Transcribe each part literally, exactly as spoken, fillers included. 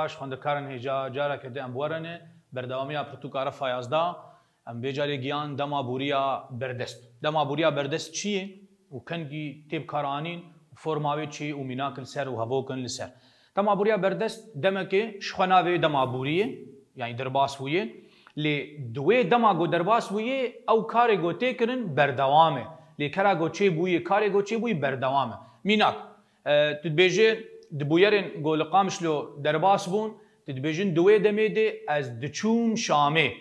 Baş xwendekarin hêja careke din em werine berdewamiya pirtûka refa yazdeh. Em vê carê giyan dema bûriya berdest. Dema bûriya berdest çi ye û kengî tê bikaranîn û forma wê çi ye û mînak li ser û hevok in li ser. Dema bûriya berdest demekê ji xwe navê dema bûrî ye, yanî derbas bûye. Lê di wê dema ku derbas bûye, ew karê ku tê kirin berdewam e. Lê kera ku çêbûye, karê ku çêbûye berdewam e. Mînak, e, tu dibêje di bûyerên ku li Qamişlo derbas bûn, tu dibêjin di wê demê de ez diçûm Şamê.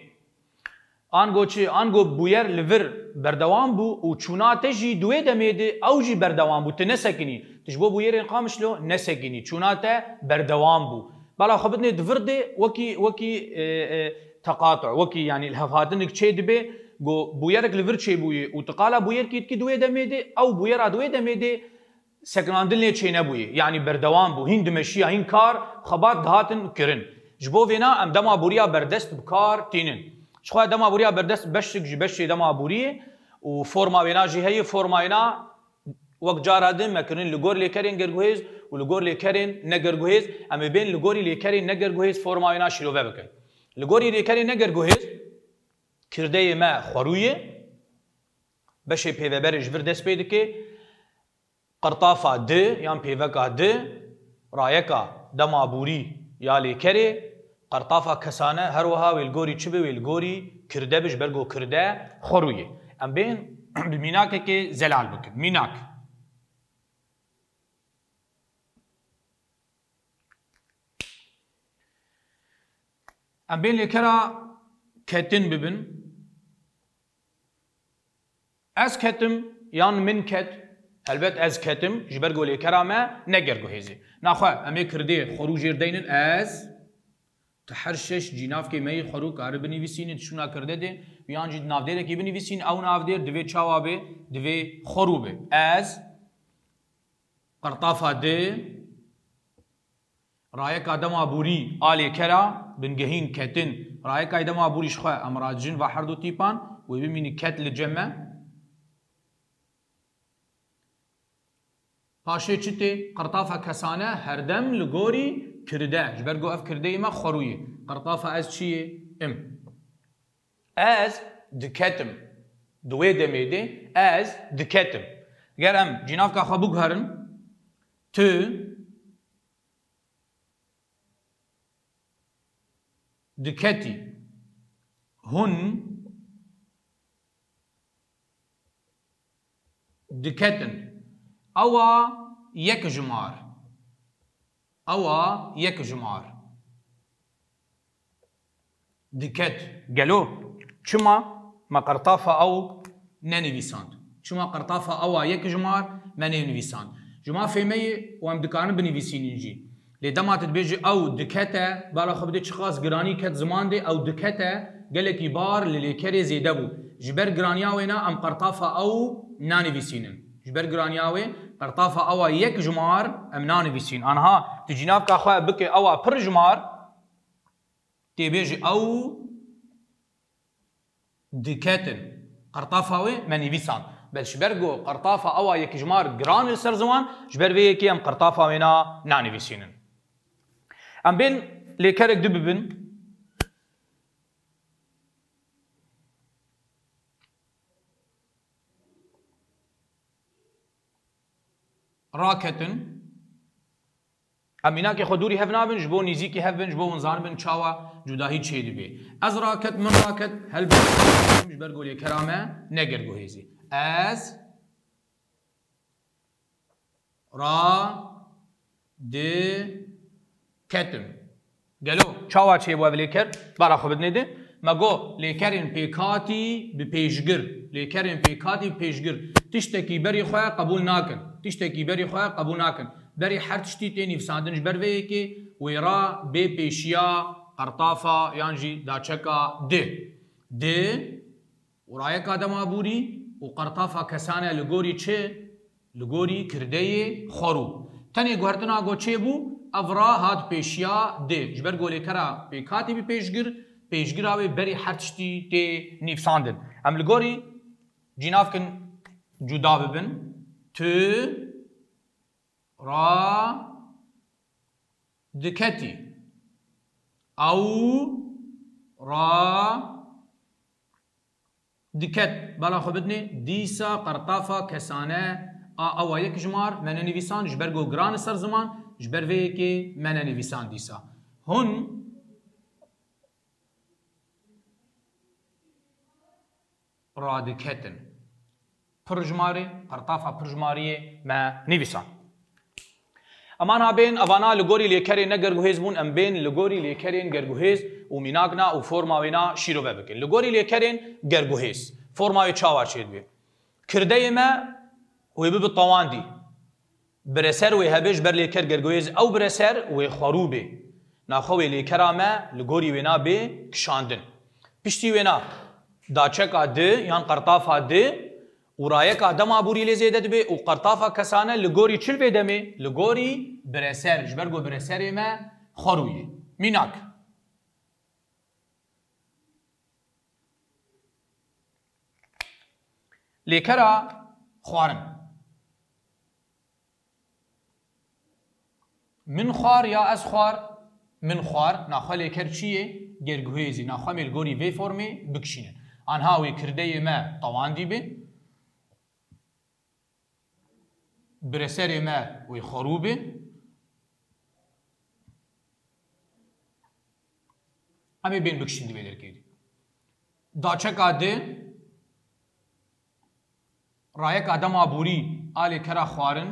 Ango çi? Ango bûyer li vir berdewam bû û çûna te jî di wê demê de ew jî berdewam bû. Tu nesekinî. Tu ji bo bûyerên Qamişlo nesekinî. Çûna te berdewam bû. Bala xwe bidinê di vir de wekî, wekî, e, e, teqatu, wekî, yanî, lihevhatinik çê dibe, ku bûyerek li vir çêbûye û tu qala bûyerkî dikî di wê demê de, ew bûyera di wê demê de sekinandin lê çênebûye. Yanî berdewam bû. Hîn dimeşiya, hîn kar, xebat dihatin kirin. Ji bo vêna em dema bûriya berdest bi kar tînin. Ji xwe dema bûriya berdest beşik ji beşê dema bûriyê û forma wêna jî heye. Forma wêna wek cara din me kirin li gor lêkerên gerguhêz û li gor lêkerên negerguhêz. Em ê bên li gorî lêkerên negerguhêz forma wêna şîrove bikin. Li gorî lêkerên negerguhêz kirdeyê me xwerû ye. Beşê pêveberê ji vir dest pê dike. Qirtafa di yan pêveka di, rayeka dema bûrî ya lêkerê, qirtafa kesane her wiha wê li gorî çi be, wê li gorî kirde be, ji ber ku kirde xwerû ye. Em bên bi mînakekê zelal bikin. Mînak. Em bên lêkera ketin bibin. Ez ketim yan min ket? Helbet ez ketim, ji ber ku lêkera me ne gerguhêz e. Naxwe, em ê kirdê xwerû jêr deynin, ez. Tu her şeş cînavkê me yê xwerû kari binivîsînin, tu şûna kirde de, yan jî di navdêrekî binivîsîn, ew navdêr divê çawa be, divê xwerû be. Ez, qertafa di, rayeka dema bûrî a lêkera, bingehîn ketin, rayeka dema bûrî ji xwe, em radijin va her du tîpan, wê bimînî ket li cem me. Paşê çi tê? Qirtafa kesane herdem li gorî kirde. Ji ber ku ev kirdeyê me xwerû ye. Qirtafa ez çi yê? Im. Ez diketim. Di wê demê de ez diketim. Ger em cînavka xwe biguherin, tu diketî. Hûn diketin. Ewa yek jimar. Ewa yek jimar. Diket. Gelo çima me qertafa ew nenivîsand? Çima qertafa ewa yek jimar me nênivîsand? Ji ma fêmeyê û em dikarin binivîsînin jî. Lê dema tu dibêjî ew dikete, bala xwe bidê çiqas giranî ket ziman dê, ew dikete gelekî bar li lêkerê zêde bû. Ji ber giraniya wê ne em qertafa ew nanivîsînin. Ji ber giraniya wê qertafa ewa yek jimar em nanivîsîn. Anha tu cînavka xwe bike ewa pir jimar, tê bêjî ew diketin. Qertafa wê me nivîsan. Bes ji ber ku qertafa ewa yekjimar giran li ser ziwan, ji ber vê yekê em qertafa wê na nanivîsînin. Em bên lêkerek du bibin. Raketin. Em mînakê xwe dûrî hev nabin, ji bo nîzîkî hev bin, ji bo hûn zanibin çawa cudahî çêdibe. Ez raket, min raket, helbet ji ber ku lêkera me ne gerguhêzî. Ez ra di ketim. Gelo çawa çêbû ev lêker? Bara xwe bidinê de. Me got lêkerên pêkhatî bi pêşgir. Lêkerên pêkhatî bi pêşgir. Tiştekî berî xwe qebûl nakin. Tiştekî berî xwe qebûl nakin. Berî her tiştî tê nivîsandin. Ji ber vê yekê wêra bê pêşiya qertafa yan jî daçeka di. Di. Û rayeka dema bûrî û qertafa kesane li gorî çi? Li gorî kirdeyê xwerû. Tenê guhertina ku çêbû, ev ra hat pêşiya dê. Ji ber ku lêkera pêkhatî bi pêşgir, pêşgira wê berî her tiştî tê nivîsandin. Em li gorî cînavkin cuda bibin. Tu ra diketî. Ew ra diket. Bala xwe bidinê, dîsa qertafa kesane a ewa yek jimar me nenivîsand, ji ber ku giran e ser ziman, ji ber vê yekê me nenivîsand dîsa. Hûn radiketin. Pirjimarê, qertafa pirjimariyê me nivîsan. Em anha bên, evana li gorî lêkerên ne gerguhêz bûn, em bên li gorî lêkerên gerguhêz û mînakna û forma wêna şîrove bikin. Li gorî lêkerên gerguhêz, forma wê çawa çêdibe? Kirdeyê me wê bibe tewandî. Bireser wê hebe ji ber lêker gergoyê zî ew bireser wê xwerû bê. Naxwe wê lêkera me li gorî wêna bê kişandin. Piştî wêna daçeka di yan qertafa di û rayeka dema borî lê zêde dibe û qertafa kesane li gorî çi li vê demê? Li gorî bireser, ji ber ku bireserê me xwerû ye. Mînak. Lêkera xwarin. Min xwar ya ez xwar? Min xwar, naxwe lêker çi ye? Gerguhêzî. Naxwe em ê li gorî vê formê bikişînin. Anha wê kirdeyê me tewandî be. Bireserê me wê xwerû be. Em ê bên bikişîn di vê derkê de. Daçeka di, rayeka dema borî a lêkera xwarin,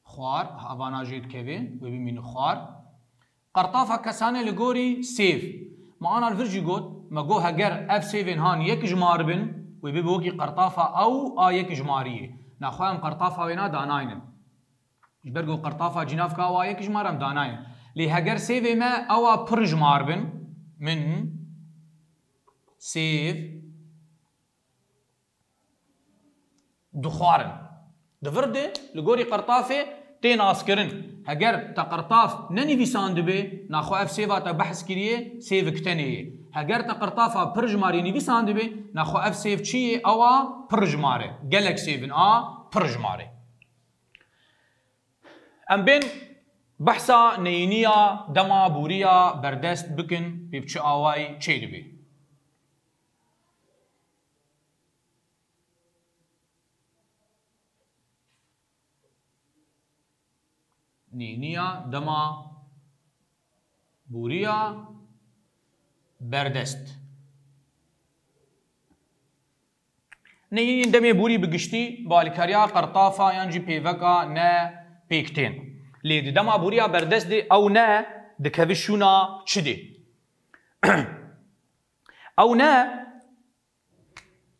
xwar, evana jê dikeve, wê bimîne xwar. Qertafa kesane li gorî sêv. Me ana li vir jî got, me got heger ev sêvên han yek jimar bin, wê bibe wekî qertafa ew a yek jimariyê. Naxwe em qertafa wêna danaynin. Ji ber ku qertafa cînavka ew a yek jimar em danaynin. Lê heger sêvê me ew a pir jimar bin, min sêv dixwarin. Di vir de li gorî qertafê tê naskirin. Heger te qertaf nenivîsandibe, naxwe ev sêva te behs kiriye, sêvik tenê ye. Heger te qertafa pir jimarî nivîsandibe, naxwe ev sêv çi ye? Ew a pir jimar e. Gelek sêvin a pir jimar e. Em bên behsa neyîniya dema bûriya berdest bikin, pê bi çi awayî çêdibe. Nîniya dema bûriya berdest. Neyînên demê bûrî bi giştî bi alîkariya qertafa yan jî pêveka ne pêk tên. Lê di dema bûriya berdest de ew ne dikeve şûna çi de? Ew ne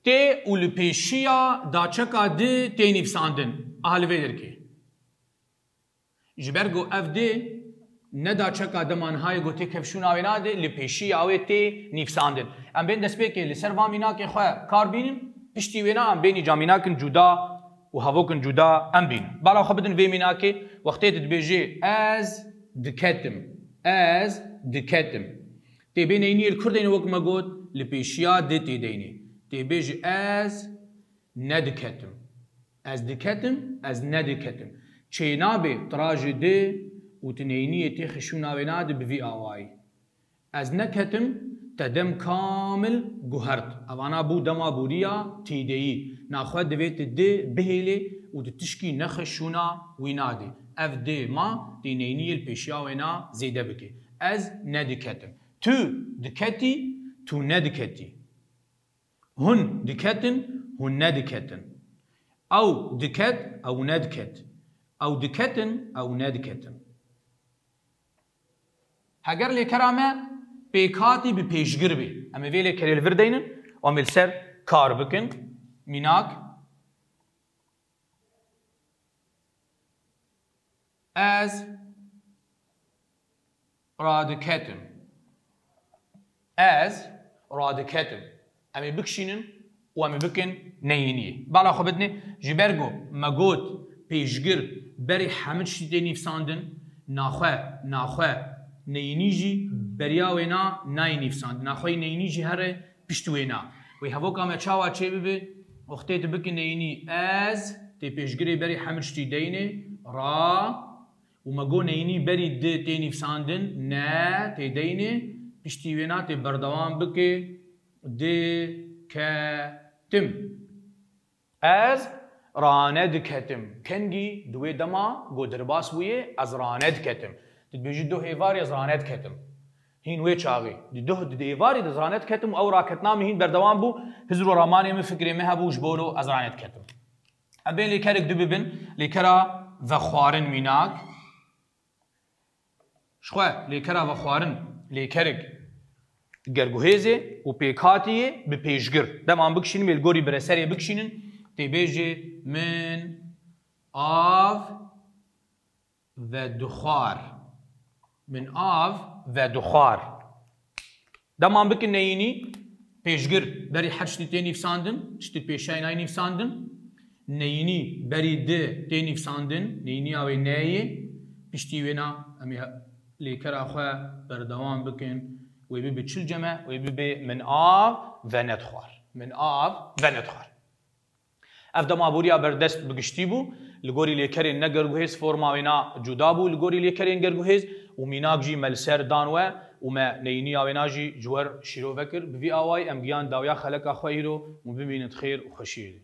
tê û li pêşiya daçeka di tê nivîsandin. Aha li vê derkê. Ji ber ku ev di ne daçeka dema niha ye ku tê kevşûna wê nade, li pêşiya wê tê nivîsandin. Em bên destpêkê li ser van mînakê xwe kar bînin, piştî wêna em bên îca mînakin cuda û hevokin cuda em bînin. Bala xwe bidin vê mînakê, wextê tu dibêjê ez diketim, ez diketim. Tê bê neyniyê li kur deynê wek me got, li pêşiya di tê deynê. Tê bêjî ez nediketim. Ez diketim, ez nediketim. Çênabê tu rajê di û tu neyniyê tê xişûna wê nadi bi vî awayî. Ez neketim, te dem kamil guhert. Evana bû dema bûriya têdeyî. Naxwe divê tu di bihêlê û tu tişkî nexişûna wî nadê. Ev di ma tê neyniyê li pêşiya wê na zêde bike. Ez nediketim. Tu diketî, tu nediketî. Hûn diketin, hûn nediketin. Ew diket, ew nediket. Ew diketin, ew nediketin. Heger lêkera me pêkhatî bi pêşgir bê, em ê vê lêkerê li vir deynin û em ê li ser kar bikin. Mînak, ez radiketim. Ez radiketim. Em ê bikişînin û em ê bikin neyîniyê. Bala xwe bidinê, ji ber ku me got pêşgir berê hemû tiştî tê nivîsandin, naxwe, naxwe neyînî jî beriya wêna nayê nivîsandin. Naxweyî neyînî jî here pişt wêna. Wê hevoka me çawa çêbibe? Wextê tu bikin neyînî ez, tê pêşgirê berê hemû tiştî deynê, ra, Û me got neyînî berî di tê nivîsandin, ne, tê deynê, piştî wêna tê berdewam bike, di, ke, tim. Ez rane diketim. Kengî di wê dema ku derbas bûye, ez rane diketim. Tu dibêjî duh êvarî ez rane diketim. Hîn wê çaxî. Di duh di êvarî de ez rane diketim û ew raketina min hîn berdewam bû. Hizr û ramanê min fikrê min hebû ji bo ro ez rane diketim. Em bên lêkerek du bibin. Lêkera vexwarin mînak. Ji xwe lêkera vexwarin lêkerek gerguhêzê û pêkhatî yê bi pêşgir. Dema em bikişînin, wê li gorî bireserê bikişînin, tê bêjê min av vedixwar. Min av vedixwar. Dema em bikin neyînî, pêşgir berî her tiştî tê nivîsandin, tiştî pêşayî nayê nivîsandin. Neyînî berî di tê nivîsandin, neyîniya wê neyê. Piştî wêna em ê lêkera xwe berdewam bikin. Wê bibe çil ceme, wê bibe min av venedixwar. Min av venedixwar. Ev dema bûriya berdest bi giştî bû, li gorî lêkerên negerguhêz forma wêna cuda bû li gorî lêkerên gerguhêz û mînak jî me li ser dan we û me neyîniya wêna jî ji we re şîrove kir. Bi vî awayî em gihan dawiya xeleka xwe îro û bimînin di xêr û xweşiyê de.